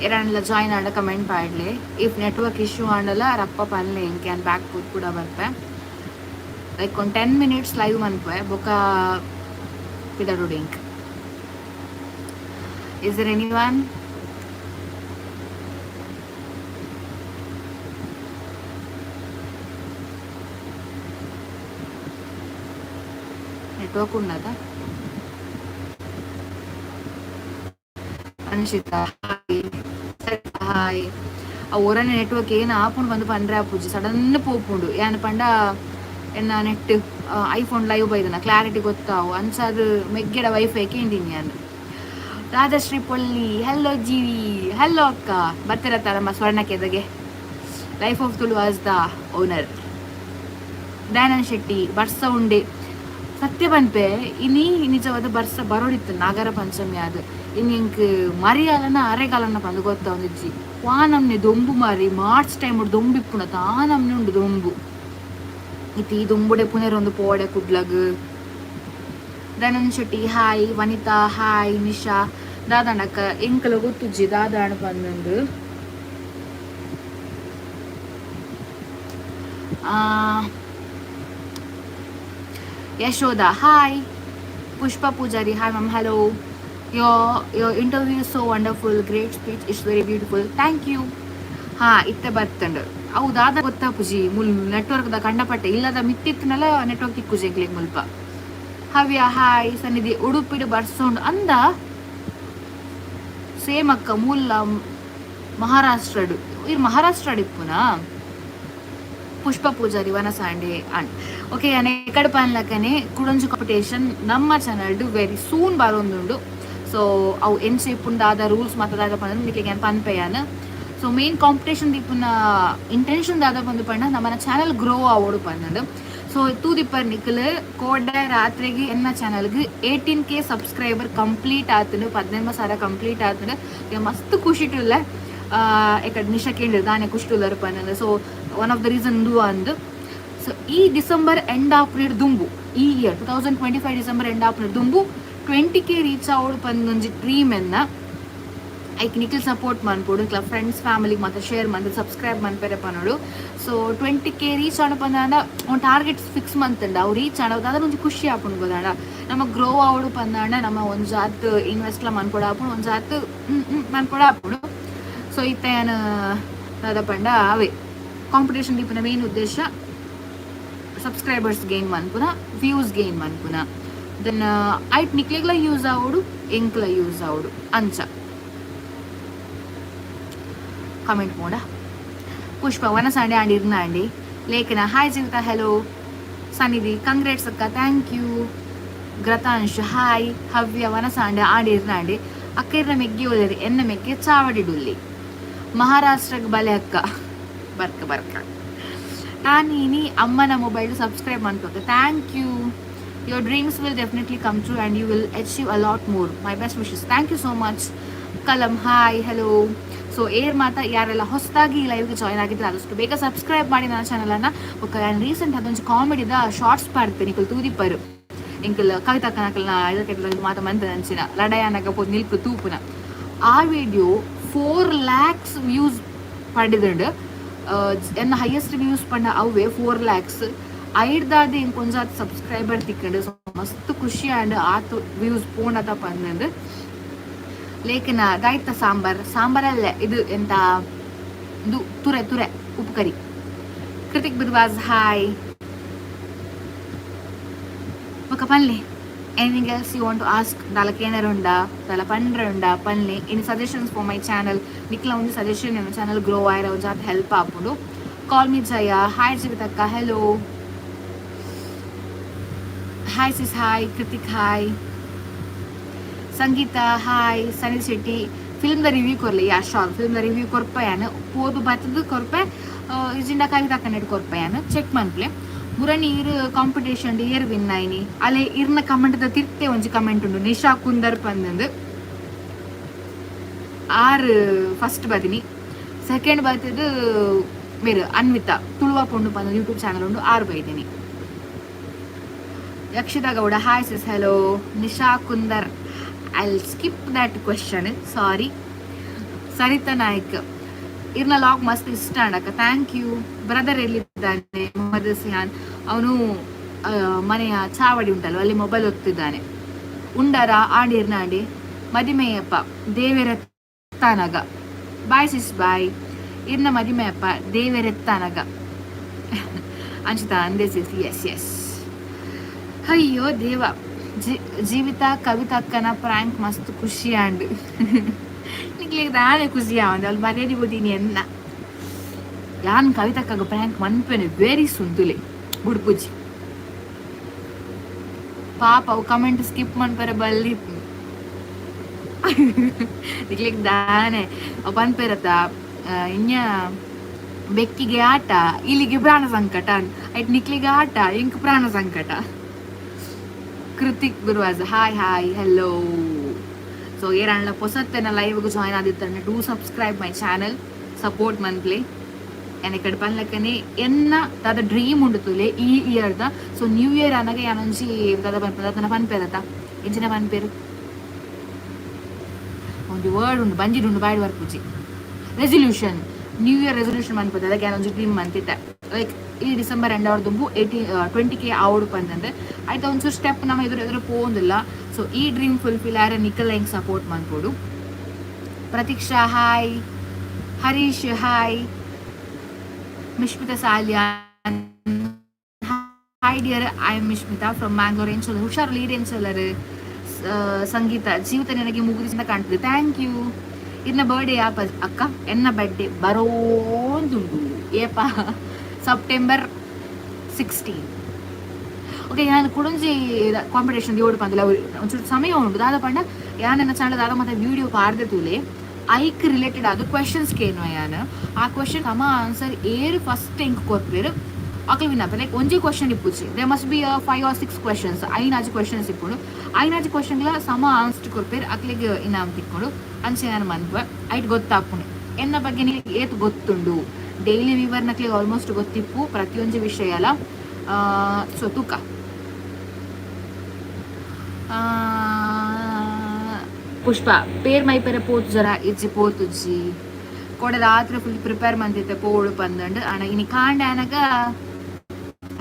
ಏರಾಂಡಲ join ಆಂಡ comment ಪಾಡ್ಲೆ. If network issue ಆಂಡಲ ರಪ್ಪ ಪನ್ಲೆ ಎಂಕ್, ಯಾನ್ ಬ್ಯಾಕ್ ಪೋದು ಕೂಡ ಬರ್ಪೆ. ಲೈಕ್ ಒಂದು 10 ಮಿನಿಟ್ಸ್ ಲೈವ್ ಮನ್ಪುವೆ, ಬೊಕ ಪಿದಡುಡು ಎಂಕ್. Is there anyone? Network ಉಂಡದ? ಅನ್ಶಿತಾ hi, hi. ಆ ಒರನೆ ನೆಟ್ವರ್ಕ್ ಏನು ಆಪುಂಡು ಬಂದು ಪಂಡ್ರೆ ಆಪುಜಿ, ಸಡನ್ ಪೋಪುಂಡು. ಯಾನ್ ಪಂಡ ಎನ್ನ ನೆಟ್ ಐಫೋನ್ ಲೈವ್ ಬೈದನ ಕ್ಲಾರಿಟಿ ಗೊತ್ತಾವು. ಅಂಚಾದ್ ಮೆಗ್ಗೆಡ ವೈಫೈ ಕೇಂದಿನಿ ಯಾನ್. ರಾಜಶ್ರೀ ಪೊಳ್ಳಿ ಹಲೋ. ಜೀವಿ ಹಲೋ. ಅಕ್ಕ ಬರ್ತಿರತ್ತ ನಮ್ಮ ಸ್ವರ್ಣಕ್ಕೆದಗೆ? Life of Tulu was the owner. Dayanand Shetty, ಬರ್ಸ ಉಂಡೆ. ಸತ್ಯ ಪನ್ಪೆ, ಇನಿ ನಿಜವಾದ ಬರ್ಸ ಬರೋಡಿತ್ತು ನಾಗರ ಪಂಚಮಿ ಅದು. ಇನ್ನು ಎಂಕ್ ಮರಿಯಾಲನ ಅರೆಗಾಲನ ಪಂದ್ ಗೊತ್ತಾವೊಂದಿಜ್ಜಿ. ವಾ ನಮ್ನೆ ದೊಂಬು ಮಾರಿ! ಮಾರ್ಚ್ ಟೈಮ್ ದೊಂಬು ಇಪ್ಪುನ ತಾ ನಮ್ನೆ ಉಂಡು ದೊಂಬು. ಇತ್ತೆ ಈ ದೊಂಬುಡೆ ಪುನೆರೊಂದು ಪೋಡೆ ಕುಡ್ಲಗ್. ದಯಾನಂದ್ ಶೆಟ್ಟಿ ಹಾಯ್. ವನಿತಾ ಹಾಯ್. ನಿಶಾ, ದಾದಾಂಡಕ್ಕ? ಎಂಕಲ ಗೊತ್ತುಜ್ಜಿ ದಾದಾಂಡ ಪಂದಂದು. Yashodha hi. Pushpa Poojary, hi ma'am. Hello. Your interview is so wonderful. Great speech is very beautiful. Thank you. ಹಾ, ಇತ್ತೆ ಬತ್ತಂಡು. ಅವು ದಾದ ಗೊತ್ತಾಪುಜಿ, ಮುಲ್ ನೆಟ್ವರ್ಕ್ದ ಕಂಡಪಟ್ಟೆ ಇಲ್ಲದ ಮಿತ್ತಿತ್ತನಲ್ಲ ನೆಟ್ವರ್ಕ್ ತಿಕ್ಕುಜಿ ಎಂಕ್ಲೆಗ್ ಮುಲ್ಪ. ಹವ್ಯ ಹಾಯ್. ಸನ್ನಿಧಿ, ಉಡುಪಿಡು ಬರ್ಸೋಂಡು ಅಂದ. ಸೇಮ್ ಅಕ್ಕ, ಮೂಲ ಮಹಾರಾಷ್ಟ್ರಡು. ಇರ್ ಮಹಾರಾಷ್ಟ್ರಡ್ ಇಪ್ಪುನಾ? ಪುಷ್ಪ ಪೂಜಾರಿ ವನಸಾಂಡೆ ಅಂಡ್ ಓಕೆ. ಎಕಡೆ ಪನ್ಲಕನೆ, ಕುಡೊಂಜಿ ಕಾಂಪಿಟೇಷನ್ ನಮ್ಮ ಚಾನಲ್ ವೆರಿ ಸೂನ್ ಬರೊಂದುಂಡು. ಸೊ ಅವು ಎಂಚ ಇಪ್ಪುಂಡು, ದಾದ ರೂಲ್ಸ್ ಮಾತ ದಾದ ಪಂದ್ ನಿಕ್ಲೆಗ್ ಯಾನ್ ಪನ್ಪೆಯಾನ್. ಸೊ ಮೇನ್ ಕಾಂಪಿಟೇಷನ್ ದೀಪುನ ಇಂಟೆನ್ಷನ್ ದಾದ ಪಂದ್ ಪಂಡ, ನಮ್ಮನ ಚಾನಲ್ ಗ್ರೋ ಆವೊಡು ಪಂದ್. ಸೊ ತೂದಿಪ್ಪರ್ ನಿಕುಲು, ಕೋಡೆ ರಾತ್ರಿಗೆ ಎನ್ನ ಚಾನಲ್ಗೆ 18K subscriber complete ಆತನು, 18 ಸಾವಿರ ಕಂಪ್ಲೀಟ್ ಆತನು. ಮಸ್ತ್ ಖುಷಿಟುಲ್ಲ. ಎಕಡೆ ನಿಶಾ ಕೇಂದ್ರ ದಾನೆ ಖುಷಿಟುಲ್ಲರ್ ಪಂದ್. So one of the reason ಉಂದು ಅಂದ್. ಸೊ ಈ ಡಿಸೆಂಬರ್ ಎಂಡ್ ಆಪುನೆಡ್ ದುಂಬು, ಈ ಇಯರ್ 2025 ಡಿಸೆಂಬರ್ ಎಂಡ್ ಆಪುನೆಡ್ ದುಂಬು 20K reach ಆವೊಡು ಪಂದ್ ಒಂಜಿ ಡ್ರೀಮ್ ಎನ್ನ. ಐಕ್ ನಿಖಿಲ್ ಸಪೋರ್ಟ್ ಮನ್ಪೊಡು. ನಿಕ್ಲ ಫ್ರೆಂಡ್ಸ್ ಫ್ಯಾಮಿಲಿಗೆ ಮಾತ ಶೇರ್ ಮಂತ್ ಸಬ್ಸ್ಕ್ರೈಬ್ ಮನ್ಪೆರೆ ಪನೊಡು. ಸೊ 20K reach ಆಂಡ ಪಂದಾಂಡ ಒಂದು ಟಾರ್ಗೆಟ್ ಫಿಕ್ಸ್ ಮಂತಂಡ ಅವು ರೀಚ್ ಆಂಡ ದಾದ ಒಂಜಿ ಖುಷಿ ಆಪುಂಡು ಗೊತ್ತಾಂಡ. ನಮ್ಮ ಗ್ರೋ ಆವೊಡು ಪಂದಾಂಡ ನಮ್ಮ ಒಂಜಾತ್ ಇನ್ವೆಸ್ಟ್ಲ ಮನ್ಪೊಡು ಆಪುಂಡು, ಒಂಜಾತ್ ಮನ್ಪೊಡು ಆಪುಂಡು. ಸೊ ಇತ್ತೆ ಯಾನ್ ದಾದ ಪಂಡ, ಅವೇ ಕಾಂಪಿಟೇಷನ್ ದೀಪುನ ಮೇನ್ ಉದ್ದೇಶ ಸಬ್ಸ್ಕ್ರೈಬರ್ಸ್ ಗೇನ್ ಮನ್ಪುನ, ವ್ಯೂಸ್ ಗೇನ್ ಮನ್ಪುನ. Then ಐಟ್ ನಿಕ್ಲೆಗ್ಲ ಯೂಸ್ ಆವೊಡು, ಎಂಕ್ಲ ಯೂಸ್ ಆವೊಡು ಅಂಚ. ಕಮೆಂಟ್ ಮೋಡ. ಪುಷ್ಪ ವನಸಾಂಡೆ ಆಂಡ್ ಇರ್ನಾಂಡಿ. ಲೇಖನ ಹಾಯ್. ಜೀವಿತ ಹಲೋ. ಸನ್ನಿಧಿ ಕಂಗ್ರೇಟ್ಸ್ ಅಕ್ಕ, thank you. ಗ್ರತಾಂಶ್ ಹಾಯ್. ಹವ್ಯ ವನಸಾಂಡೆ ಆಂಡ್ ಇರ್ನಾಂಡಿ. ಅಕ್ಕ ಇರ್ನ ಮೆಗ್ಗಿ ಓದಿರಿ, ಎನ್ನ ಮೆಗ್ಗೆ ಚಾವಡಿಡುಲ್ಲಿ. ಮಹಾರಾಷ್ಟ್ರಕ್ಕೆ ಬಲೆ ಅಕ್ಕ, ಬರ್ಕ ಬರ್ಕ. ನಾನೀನಿ ಅಮ್ಮನ ಮೊಬೈಲ್ ಸಬ್ಸ್ಕ್ರೈಬ್ ಮಾಡ್ಕೋಕೆ. Thank you. Your dreams will definitely come true and you will achieve a lot more. My best wishes. Thank you so much. Kalam hi, hello. So air ಮಾತ ಯಾರೆಲ್ಲ ಹೊಸದಾಗಿ ಈ ಲೈವ್ಗೆ ಜಾಯ್ನ್ ಆಗಿದ್ರೆ ಆದಷ್ಟು ಬೇಗ ಸಬ್ಸ್ಕ್ರೈಬ್ ಮಾಡಿ ನನ್ನ ಚಾನಲನ್ನು. ಬೊಕ್ಕ ನಾನು ರೀಸೆಂಟ್ ಅದೊಂದು ಕಾಮಿಡಿದ ಶಾರ್ಟ್ಸ್ ಪಾಡ್ತೇನೆ, ನಿಕುಲ್ ತೂದಿಪ್ಪರು. ಎಂಕಲ್ ಕವಿತಾ ಕನಕಲ್ನ ಇದಕ್ಕೆ ಮಾತ ಮಂತ ಅಂಚಿನ ಲಡಯಾನಗ ಪೋದು ನಿಲ್ಪು ತೂಪುನ ಆ ವಿಡಿಯೋ 4 ಲ್ಯಾಕ್ಸ್ ವ್ಯೂಸ್ ಪಡೆದುಂಡು. ಎನ್ನ ಹೈಯೆಸ್ಟ್ ವ್ಯೂಸ್ ಪಂಡ ಅವೇ 4 ಲ್ಯಾಕ್ಸ್. ಐಡ್ದಾದ ಇಂಕ್ ಒಂಜಾತ್ ಸಬ್ಸ್ಕ್ರೈಬರ್ ತಿಕ್ಕಂಡು. ಸೊ ಮಸ್ತ್ ಖುಷಿ ಆಂಡ್ ಆತ್ ವ್ಯೂಸ್ ಪೋಂಡತ ಪಂದಂದು. ಲೇಖನ, ದಾಯ್ತ ಸಾಂಬಾರ್? ಸಾಂಬಾರಲ್ಲೇ ಇದು ಎಂತ, ಇದು ತುರೆ ತುರೆ ಉಪ್ಪು ಕರಿ. ಕೃತಿಕ್ ಬಿರ್ವಾಸ್ ಹಾಯ್. ಬೊಕ ಪನ್ಲೆ, anything else you want to ask? ದಾಲ ಕೇನರ್ ಉಂಡಾ, ದಾಲ ಪಂಡ್ರೆ ಉಂಡಾ, ಪನ್ಲೆ. Any suggestions for my channel? ನಿಕ್ಲ ಒಂದು ಸಜೆಷನ್ ನನ್ನ ಚಾನಲ್ ಗ್ರೋ ಆಯ್ರ ಒಂಜಾತ್ ಹೆಲ್ಪ್ ಆಪುಂಡು. ಕಾಲ್ ಮಿ ಜಯ hi. ಜೀವಿತಕ್ಕ hello. Hi sis, hi. Krithik hi. Sangeetha hi. Sunil Shetty, ಫಿಲ್ಮ್ದ review ಕೊರ್ಲಿ. ಯಾ ಶೋರ್, ಫಿಲ್ಮ್ದ ರಿವ್ಯೂ ಕೊರ್ಪಯಾನ. ಪೋದು ಬತ್ತದ ಕೊರ್ಪೆ, ಇಜಿಂಡ ಕವಿತಾ ಕನ್ನಡ ಕೊರ್ಪಯಾನ, ಚೆಕ್ ಮನ್ಪ್ಲೆ. ಮುರಣಿ ಇರು ಕಾಂಪಿಟೇಷನ್ ಏರ್ ವಿನ್ ಆಯ್ನಿ? ಅಲೆ ಇರ್ನ ಕಮೆಂಟ್ ತಿರ್ತೆ ಒಂಜಿ ಕಮೆಂಟ್ ಉಂಡು, ನಿಶಾ ಕುಂದರ್ ಪಂದಂದು. ಆರು ಫಸ್ಟ್ ಬದಿನಿ, ಸೆಕೆಂಡ್ ಬತ್ತದು ಮೇರು ಅನ್ವಿತಾ ತುಳುವ ಪೊಣ್ಣು ಪಂದ ಯೂಟ್ಯೂಬ್ ಚಾನಲ್ ಉಂಡು, ಆರು ಬೈದಿನಿ. Yakshitha Gowda hi sis, hello. Nisha Kundar, I skip that question, sorry. Sarita Naik, ಇರ್ನ ವ್ಲಾಗ್ ಮಸ್ತ್ ಇಷ್ಟ ಅಕ್ಕ, thank you. Brother ಎಲ್ಲಿದ್ದಾನೆ? ಮೊಹಮ್ಮದ್ ಸಿಹಾನ್, ಅವನು ಮನೆಯ ಚಾವಡಿ ಉಂಟಲ್ವ, ಅಲ್ಲಿ ಮೊಬೈಲ್ ಒತ್ತಿದ್ದಾನೆ. ಉಂಡರ ಆಂಡಿರ್ನಾಂಡಿ ಮದಿಮೆಯಪ್ಪ ದೇವೆರೆತ್ತಾನಗ. Bye sis, bye. ಇರ್ನ ಮದಿಮೆಯಪ್ಪ ದೇವೆರೆತ್ತಾನಗ ಅಂಚಿತ ಅಂದೆ ಸಿಸ್. S S. ಅಯ್ಯೋ ದೇವ. ಜೀವಿತ ಕವಿತಕ್ಕನ ಪ್ರಾಂಕ್ ಮಸ್ತ್ ಖುಷಿ ಆಂಡ್. ನಿಕ್ಲೆಗ್ ದಾನೆ ಖುಷಿ ಆವಂದೆ? ಅಲ್ಲಿ ಮರ್ಯಾದೆ ಬೋತೀನಿ ಎನ್ನ. ಯಾನ್ ಕವಿತಕ್ಕಗ ಪ್ರಾಂಕ್ ಮನ್ಪೆನೆ ವೆರಿ ಸುಂತುಲೆ ಬುಡ್ಪುಜಿ. ಪಾಪ ಅವು ಕಮೆಂಟ್ ಸ್ಕಿಪ್ ಮನ್ಪೆರೆ ಬಲ್ಲಿ. ನಿಕ್ಲೆಗ್ ದಾನೆ ಅವು ಪನ್ಪೆರತ, ಇನ್ಯ ಬೆಕ್ಕಿಗೆ ಆಟ, ಇಲ್ಲಿಗೆ ಪ್ರಾಣ ಸಂಕಟ. ಐಟ್ ನಿಕ್ಲಿಗೆ ಆಟ, ಇಂಕ್ ಪ್ರಾಣ ಸಂಕಟ. Krithik Guruvas, hi hi, hello. So ಏರಾಂಡ್ಲ ಪೊಸತ್ತೆನ ಲೈವ್ಗೆ ಜಾಯ್ನ್ ಆದಿತ್ತಂಡ, do subscribe my channel, support ಮನ್ಪ್ಲೆ. ಎನಕಡೆ ಪನ್ಲಕ್ಕನೆ ಎನ್ನ ದಾದ ಡ್ರೀಮ್ ಉಂಡು ತುಲೆ ಈ ಇಯರ್ದ. ಸೊ ನ್ಯೂ ಇಯರ್ ಅನಗ ಯಾನೊಂಜಿ ದಾದ ಪನ್ಪ, ದಾದನ ಪನ್ಪೇರತ, ಎಂಚಿನ ಪನ್ಪೇರು, ಒಂಜಿ ವರ್ಡ್ ಉಂಡು, ಬಂಜಿಡ್ ಉಂಡು, ಬಾಯ್ಡ್ ಬರ್ಪುಜಿ. ರೆಸೊಲ್ಯೂಷನ್, ನ್ಯೂ ಇಯರ್ ರೆಸೊಲ್ಯೂಷನ್ ಮನ್ಪುದು. ಅದಕ್ಕೆ ಯಾನೊಂಜಿ ಡ್ರೀಮ್ ಮಂತಿತ್ತೆ, ಲೈಕ್ ಈ ಡಿಸೆಂಬರ್ ಎಂಡ್ ಅವರ್ ದುಂಬು 18-20K ಆವೊಡು ಪಂದಂದೆ. ಆಯ್ತು, ಒಂಚೂರು ಸ್ಟೆಪ್ ನಮ್ಮ ಎದುರು ಎದುರು ಪೋಂದಿಲ್ಲ. ಸೊ ಈ ಡ್ರೀಮ್ ಫುಲ್ಫಿಲ್ ಆರೆ ನಿಕಲ್ ಹೆಂಗ್ ಸಪೋರ್ಟ್ ಮನ್ಪೊಡು. Prateeksha hi, Harish hi, Mishmitha Salian hi dear, I am Mishmita from Mangalore. ಏನ್ ಹುಷಾರು ಲೀಡ್ ಏನ್. ಸಂಗೀತ ಜೀವಿತ, ನಿನಗೆ ಮುಗುದಿಸಿಂದ ಕಾಣ್ತದೆ, thank you. ಇನ್ನ ಬರ್ಡೇ ಯಾಪ ಅಕ್ಕ? ಎನ್ನ ಬರ್ಡೇ ಬರೋಂದುಂಡು. ಏಪ? ಸೆಪ್ಟೆಂಬರ್ 16. ಓಕೆ, ಯಾನ್ ಕುಡೊಂಜಿ ಕಾಂಪಿಟೇಷನ್ ಏಳು ಪಂದಿಲ್ಲ. ಒಂಚೂರು ಸಮಯ ಉಂಟು. ದಾದ ಪಂಡ, ಯಾನ್ ಎನ್ನ ಚಾನಲ್ ದಾದ ಮತ್ತೆ ವಿಡಿಯೋ ಪಾಡ್ದೆ ತೂಲೆ. ಐಕ್ ರಿಲೇಟೆಡ್ ಆದ್ ಕ್ವೆಶನ್ಸ್ ಕೇನುವ ಯಾನ್. ಆ ಕ್ವೆಶನ್ ಸಮ ಆನ್ಸರ್ ಏರು ಫಸ್ಟ್ ಎಂಕ್ ಕೊರ್ಪೆರ್, ಅಕ್ಲು ವಿನ್ ಆಪೆರ್. ಲೈಕ್ ಒಂಜಿ ಕ್ವೆಶನ್ ಇಪ್ಪುಜಿ, there must be five or six questions. ಐನಾಜಿ questions ಇಪ್ಪುಂಡು. ಐನಾಜಿ ಕ್ವೆಶನ್ಲ ಸಮ ಆನ್ಸರ್ ಕೊರ್ಪೆರ್, ಅಕ್ಲೆಗ್ ಇನಾಮ್ ತಿಕ್ಕೊಂಡು. ಅಂಚೆ ನಾನು ಮನ್ಪುವೆ. ಐಟ್ ಗೊತ್ತಾಪುಂಡು ಎನ್ನ ಬಗ್ಗೆ ನಿಮಗೆ ಏತ್ ಗೊತ್ತುಂಡು. ಡೈಲಿ ವೀವರ್ ನಕ್ಲಿಗೆ ಆಲ್ಮೋಸ್ಟ್ ಗೊತ್ತಿಪ್ಪು ಪ್ರತಿಯೊಂಜಿ ವಿಷಯ ಅಲ್ಲ. ಸೊ ತೂಕ. ಪುಷ್ಪ ಪೇರ್ ಮೈಪೆರೆ ಪೋತು ಜರ ಇಜ್ಜಿ? ಪೋತುಜ್ಜಿ. ಕೋಡೆ ರಾತ್ರಿ ಫುಲ್ ಪ್ರಿಪೇರ್ ಮಂತಿತ್ತೆ ಪೋಳು ಪಂದಂಡು. ಅಣ ಇನಿ ಕಾಂಡೆ ಆನಗ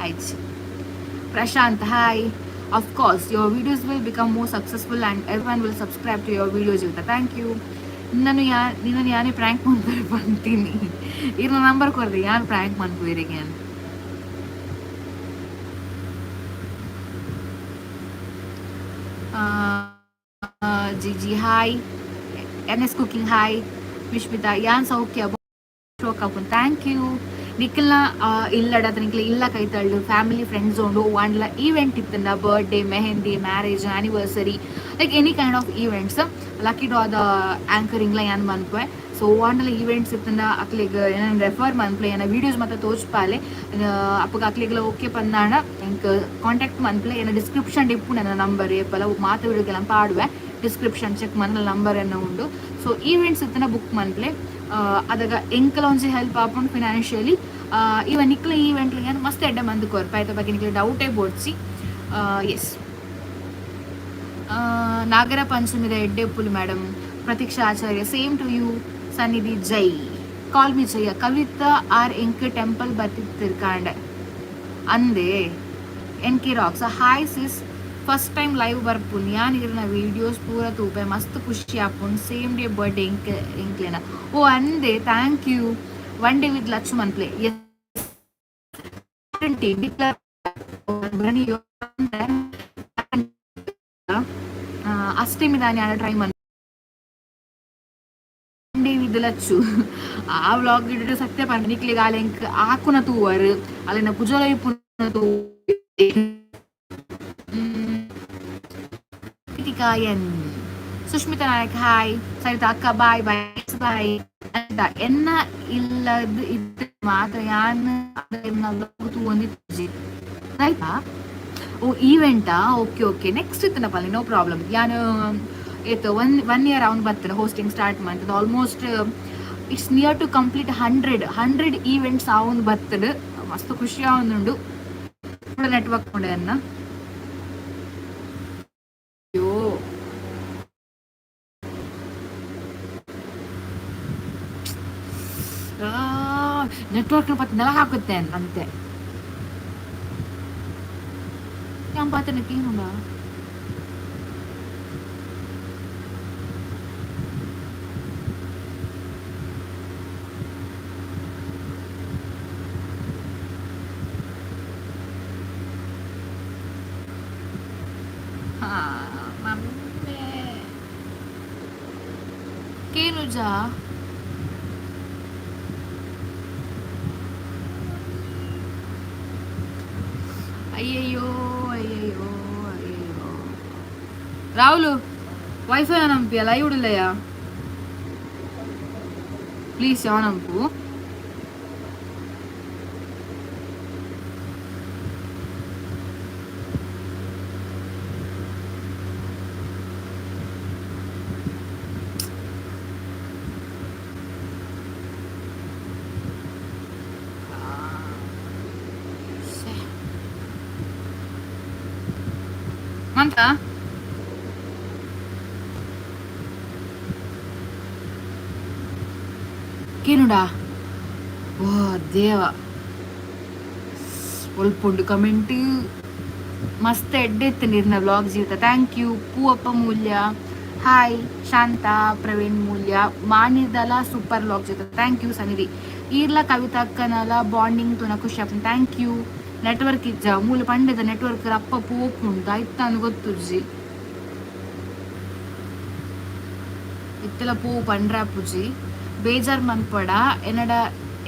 ಆಯ್ತು. Prashant hi. Of course your videos will become more successful and everyone will subscribe to your videos. Jeevitha, thank you. ನಿನ್ನನ್ನು ಯಾ ನಿನ್ನನ್ನು ಯಾನೇ ಪ್ರ್ಯಾಂಕ್ ಮಾಡ್ತಾರೆ ಬಂತೀನಿ. ಇರ್ನ ನಂಬರ್ ಕೊರ್ರಿ, ಯಾನ್ prank ಮನ್ಪುವಿರಿಗೆ. G G hi, N S cooking hi. Vishmitha, ಯಾನ್ ಸೌಖ್ಯ ಶೋಕ್. Thank you. ನಿಖಲ್ನ ಇಲ್ಲಡ ನಿಕ್ಲ ಇಲ್ಲ ಕೈತಳ್ಳು family friends ಉಂಡು ವಾಂಡ್ಲ event ಇತ್ತಂಡ, birthday, mehndi, marriage, anniversary, like any kind of events, lucky ಡ್ರಾದ ಆ್ಯಂಕರಿಂಗ್ಲ ಯಾನ್ ಮನ್ಪುವೆ. ಸೊ ವಾಂಡಲ ಈವೆಂಟ್ಸ್ ಇತ್ತಂಡ ಅಕ್ಲೆಗ್ ಏನ ರೆಫರ್ ಮನ್ಪ್ಲೆ, ಏನ ವೀಡಿಯೋಸ್ ಮತ್ತೆ ತೋಚ್ಪಾಲೆ. ಅಪ್ಪಗ ಅಕ್ಲೆಗ್ಲ ಓಕೆ ಪಂದಾಂಡ ಎಂಕ್ ಕಾಂಟ್ಯಾಕ್ಟ್ ಮನ್ಪ್ಲೆ. ಏನ ಡಿಸ್ಕ್ರಿಪ್ಷನ್ ಇಪ್ಪು ನನ್ನ ನಂಬರ್. ಏಪಲ ಮಾತ ವಿಡಿಯೋಗೆಲ್ಲ ಪಾಡುವೆ, ಡಿಸ್ಕ್ರಿಪ್ಷನ್ ಚೆಕ್ ಮನ್ನ, ನಂಬರ್ ಎನ್ನ ಉಂಡು. ಸೊ ಈವೆಂಟ್ಸ್ ಇತ್ತನ ಬುಕ್ ಮನ್ಪ್ಲೆ. ಅದಗ ಎಂಕಲ ಒಂಜಿ ಹೆಲ್ಪ್ ಆಪುಂಡು ಫಿನಾನ್ಷಿಯಲಿ. ಈವನ್ ನಿಕ್ಲ ಈವೆಂಟ್ ಏನು ಮಸ್ತ್ ಎಡ್ಡೆ ಮಂದಿ ಕೊರ್ಪ. ಆಯ್ತ ಬಗ್ಗೆ ನಿಕ್ಲೆ ಡೌಟೇ ಬೋಡ್ಸಿ. ಎಸ್, ನಾಗರ ಪಂಚಮಿದ ಎಡ್ಡೆಪ್ಪುಲು madam. Pratiksha Acharya, same to you. Sannidhi Jai, call me Jaya. Kavitha R ಎಂಕ್ ಟೆಂಪಲ್ ಬತ್ತಿತ್ತಿರ್ಕಾಂಡೆ ಅಂದೆ. N K rocks, hi sis, first time live ಬರ್ಪುನ್. ಯಾನ್ ಇರ್ನ ವೀಡಿಯೋಸ್ ಪೂರ ತೂಪೆ, ಮಸ್ತ್ ಖುಷಿ ಆಪುಂಡು. ಸೇಮ್ ಡೇ ಬರ್ಡೇ ಎಂಕ್ ಎಂಕ್ಲೆನ. ಓ ಅಂದೆ, thank you. One day with Lakshman play. S, ಅಷ್ಟಮಿ ದಾನಿ ಟ್ರೈ ಮನ್ ಡೇ ವಿತ್ ಲಚ್ಚು. ಆ ವ್ಲಾಗ್ ಇಟ್ಟು ಸತ್ಯ ಪಂಡ ನಿಕ್ಲೆಗ್ ಆಲೆಂಕ್ ಆಕುನ ತೂವರ್, ಅಲೆನ ಕುಜಲ ಇಪ್ಪುನ ತೂ. ಎನ್ ಸುಷ್ಮಿತಾ ನಾಯಕ್ ಹಾಯ್. ಸರಿತಾ ಅಕ್ಕ, ಬಾಯ್ ಬಾಯ್ ಬಾಯ್. ಎನ್ನ ಇಲ್ಲದ ಇತ್ತು ಮಾತ್ರ ಯಾನ್ ತೂವೊಂದಿತ್ಜಿ. ಆಯ್ತಾ? ಓ ಈವೆಂಟಾ? ಓಕೆ ಓಕೆ, ನೆಕ್ಸ್ಟ್ ಇತ್ತನಪ್ಪ, ನೋ ಪ್ರಾಬ್ಲಮ್. ಯಾನ್ ಏತ್ ಒನ್ ಒನ್ ಇಯರ್ ಅವ್ನು ಬರ್ತದೆ ಹೋಸ್ಟಿಂಗ್ ಸ್ಟಾರ್ಟ್ ಮಾಡ್ತದೆ. Almost it's near to complete 100 events ಅವನು ಬರ್ತದೆ. ಮಸ್ತ್ ಖುಷಿ ಆವೊಂದುಂಡು. ನೆಟ್ವರ್ಕ್ ಅನ್ನ. ಅಯ್ಯೋ. ನೆಟ್ವರ್ಕ್ ಪತ್ತು ನೆಲ ಹಾಕುತ್ತೆ ಅಂತೆ. ಯಾನ್ ಪಾತೆರ್ನ ಕೇನುಂಡ? ಹಾ ಮಮ್ಮೆ, ಕೇನುಜಾ? ಅಯ್ಯಯ್ಯೋ ಅಯ್ಯಯ್ಯೋ ಅಯ್ಯಯ್ಯೋ. ರಾಹುಲ್, ವೈಫೈ ಆನ್ ಅಂಪಿಯ? ಲೈವ್ ಉಡುಲಯ್ಯ, ಪ್ಲೀಸ್ ಆನ್ ಅಂಪು. ಮಂತ ಕೇನುಡಾ? ಓ ದೇವ, ಒಲ್ಪುಂಡು ಕಮೆಂಟ್? ಮಸ್ತ್ ಎಡ್ಡೆ ಇತ್ತು ನೀರಿನ vlog Jeevitha. Thank you. Poovappa Moolya hi. Shanta Praveen Moolya ಮಾನಿದಲ super vlog Jeevitha. Thank you. ಸನ್ನಿಧಿ ಈರ್ಲ ಕವಿತಕ್ಕನಲ ಬಾಂಡಿಂಗ್ ತುನ ಖುಷಿ ಆಪುಂಡು. Thank you. Network ಇಜ್ಜ ಮೂಲ ಪಂಡೆದ ನೆಟ್ವರ್ಕ್ ರಪ್ಪ ಪೋಪುಂಡು, ಐತಾನು ಗೊತ್ತುಜ್ಜಿ. ಇತ್ತೆಲ ಪೂ ಪಂಡ್ರಾಪುಜಿ, ಬೇಜಾರ್ ಮನ್ಪಡ. ಎನ್ನಡ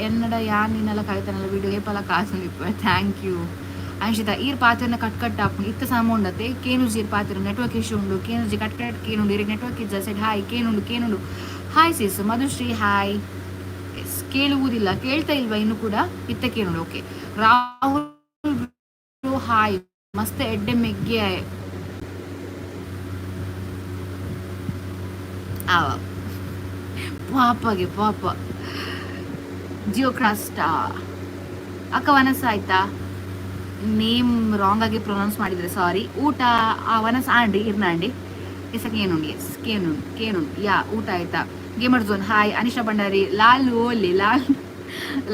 ಎನ್ನಡ ಯಾನ್ ನಿನ್ನಲ ಕವಿತನಲ ವಿಡಿಯೋ ಏಪಲ ಕಾಸೊಂದಿಪ್ಪೆ. Thank you. Anshita ಈರ್ ಪಾತೆರ್ನ ಕಟ್ ಕಟ್ ಆಪುಂಡು. ಇತ್ತ ಸಮ ಉಂಡತೆ? ಕೇನುಜಿ ಈರ್ ಪಾತೆರ, ನೆಟ್ವರ್ಕ್ ಇಶ್ಯೂ ಉಂಡು. ಕೇನುಜಿ, ಕಟ್ ಕಟ್ ಕೇನುಂಡು. ಇರೆಗ್ ನೆಟ್ವರ್ಕ್ ಇಜ್ಜ? ಸೆಡ್ ಹಾಯ್. ಕೇನುಂಡು, ಕೇನುಂಡು. Hi sis. Madhushree hi. Yes, ಕೇಳುವುದಿಲ್ಲ, ಕೇಳ್ತಾ ಇಲ್ವಾ ಇನ್ನು ಕೂಡ? ಇತ್ತ ಕೇನುಂಡು. ಓಕೆ. ರಾಹುಲ್ ಹಾಯ್. ಮಸ್ತ್ ಎಡ್ಡೆ ಮೆಗ್ಗೆ ಆವ. ಪಾಪಗೆ ಪಾಪ. ಜಿಯೋ ಕ್ರಾಸ್ಟಾ ಅಕ್ಕ, ವನಸ ಆಯ್ತಾ? ನೇಮ್ ರಾಂಗ್ ಆಗಿ ಪ್ರೊನೌನ್ಸ್ ಮಾಡಿದ್ರೆ ಸಾರಿ. ಊಟ ಆ ವನಸ್ ಆಂಡಿ ಇರ್ನಾಂಡಿ ಎಸ ಕೇನುಂಡು. ಎಸ್, ಕೇನುಂಡು ಕೇನುಂಡು. ಯಾ, ಊಟ ಆಯ್ತಾ? Gamer zone hi. Anisha Bhandari. Lal ಓಲಿ ಲಾಲ್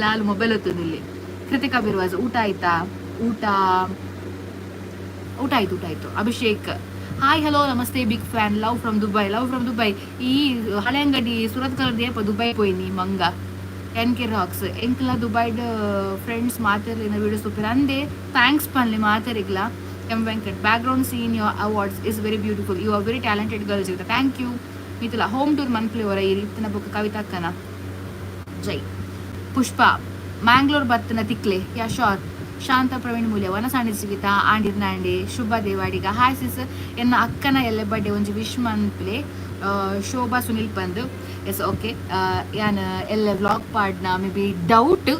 ಲಾಲ್ ಮೊಬೈಲ್ ಹೊತ್ತುಂದಿಲ್ಲಿ. ಕೃತಿಕಾ ಬಿರ್ವಾಜ್, ಊಟ ಆಯ್ತಾ? ಊಟ ಊಟ ಆಯ್ತು, ಊಟ ಆಯ್ತು. ಅಭಿಷೇಕ್ ಹಾಯ್, ಹಲೋ, ನಮಸ್ತೆ, big fan, love from Dubai. Love from Dubai. ಈ ಹಳೆಯಂಗಡಿ ಸುರತ್ ಕಲರ್ ದೇಪ ದುಬೈ ಪೋಯಿನಿ ಮಂಗ. ಎನ್ ಕೆ ರಾಕ್ಸ್, ಎಂಕ್ಲ ದುಬೈಡ್ ಫ್ರೆಂಡ್ಸ್ ಮಾತೆರ್ಲಿನ ವಿಡಿಯೋ ಸೂಪರ್ ಅಂದೆ. Thanks ಪನ್ಲಿ ಮಾತೆರಿಗ್ಲ. M Venkat, background scene, your awards is very beautiful. You are very talented girls. ಇರುತ್ತೆ. Thank you. Mithula, home tour ಮನ್ಪ್ಲಿ ಅವರ ಈ ರೀತಿನ ಬುಕ್ ಕವಿತಾಕ್ಕನ ಜೈ. ಪುಷ್ಪ, ಮ್ಯಾಂಗ್ಳೂರ್ ಬತ್ತನ ತಿಕ್ಲೆ. ಯಾ, ಶೋರ್. ಶಾಂತ ಪ್ರವೀಣ್ ಮೂಲ್ಯ ವನಸಾಂಡಿ ಜೀವಿತ ಆಂಡಿರ್ನಾಂಡಿ. ಶುಭ ದೇವಾಡಿಗ ಹಾಯ್ ಸಿಸ್. ಎನ್ನ ಅಕ್ಕನ ಎಲ್ಲ ಬರ್ಡೇ, ಒಂಜಿ ವಿಶ್ ಮನ್ಪ್ಲೆ, ಶೋಭಾ ಸುನಿಲ್ ಪಂದ್. Yes, okay. ಯಾನ್ ಎಲ್ಲ ವ್ಲಾಗ್ ಪಾಡ್ನ ಮೇ ಬಿ ಡೌಟ್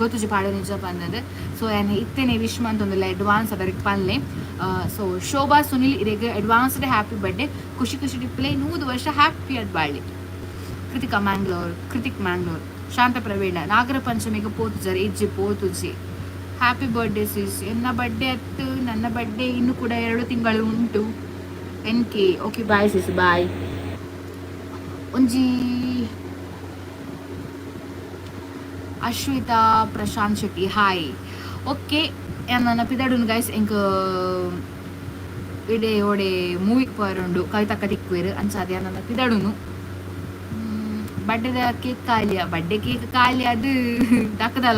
ಗೊತ್ತುಜಿ ಪಾಡ ನಿಜ ಪಂದದ್. ಸೊ ಯಾನ್ ಇತ್ತೇನೆ ವಿಶ್ ಮಂತೊಂದುಲ್ಲ, ಅಡ್ವಾನ್ಸ್ ಅದರಿಗೆ ಪನ್ಲೆ. ಸೊ ಶೋಭಾ ಸುನಿಲ್ ಇರೆಗ್ ಅಡ್ವಾನ್ಸ್ಡ್ ಹ್ಯಾಪಿ ಬರ್ಡೇ. ಖುಷಿ ಖುಷಿ ಡಿಪ್ಲೆ, 100 ವರ್ಷ ಹ್ಯಾಪಿ ಅದ್ ಬಾಳ್ಲಿ. ಕೃತಿಕಾ ಮ್ಯಾಂಗ್ಳೂರ್, ಕೃತಿಕ್ ಮ್ಯಾಂಗ್ಳೂರ್. ಶಾಂತ ಪ್ರವೀಣ, ನಾಗರ ಪಂಚಮಿಗೆ ಪೋತುಜರ್? ಇಜ್ಜಿ, ಪೋತುಜಿ. ಹ್ಯಾಪಿ ಬರ್ಡೇ ಸಿಸ್. ಎನ್ನ ಬರ್ಡೇ ಅತ್ತು, ನನ್ನ ಬರ್ಡೇ ಇನ್ನು ಕೂಡ 2 ತಿಂಗಳು ಉಂಟು. N K, okay, bye sis, bye. ಒಂಜಿ ಅಶ್ವಿತಾ ಪ್ರಶಾಂತ್ ಶೆಟ್ಟಿ ಹಾಯ್. ಓಕೆ, ನನ್ನ ಪಿದಾಡುನ್ ಗೈಸ್. ಎಂಕ್ ಇಡೆ ಓಡೆ ಮೂವಿಗೆ ಪೋರುಂಡು, ಕವಿತಕ್ಕ ತಿಕ್ಕುವೆರ್. ಅಂಚಾದ್ ನನ್ನ ಪಿದಾಡುನು. ಬರ್ಡೇದ ಕೇಕ್ ಖಾಲಿಯ? ಬರ್ಡೇ ಕೇಕ್ ಖಾಲಿ, ಅದು ದಕ್ಕದಲ್ಲ.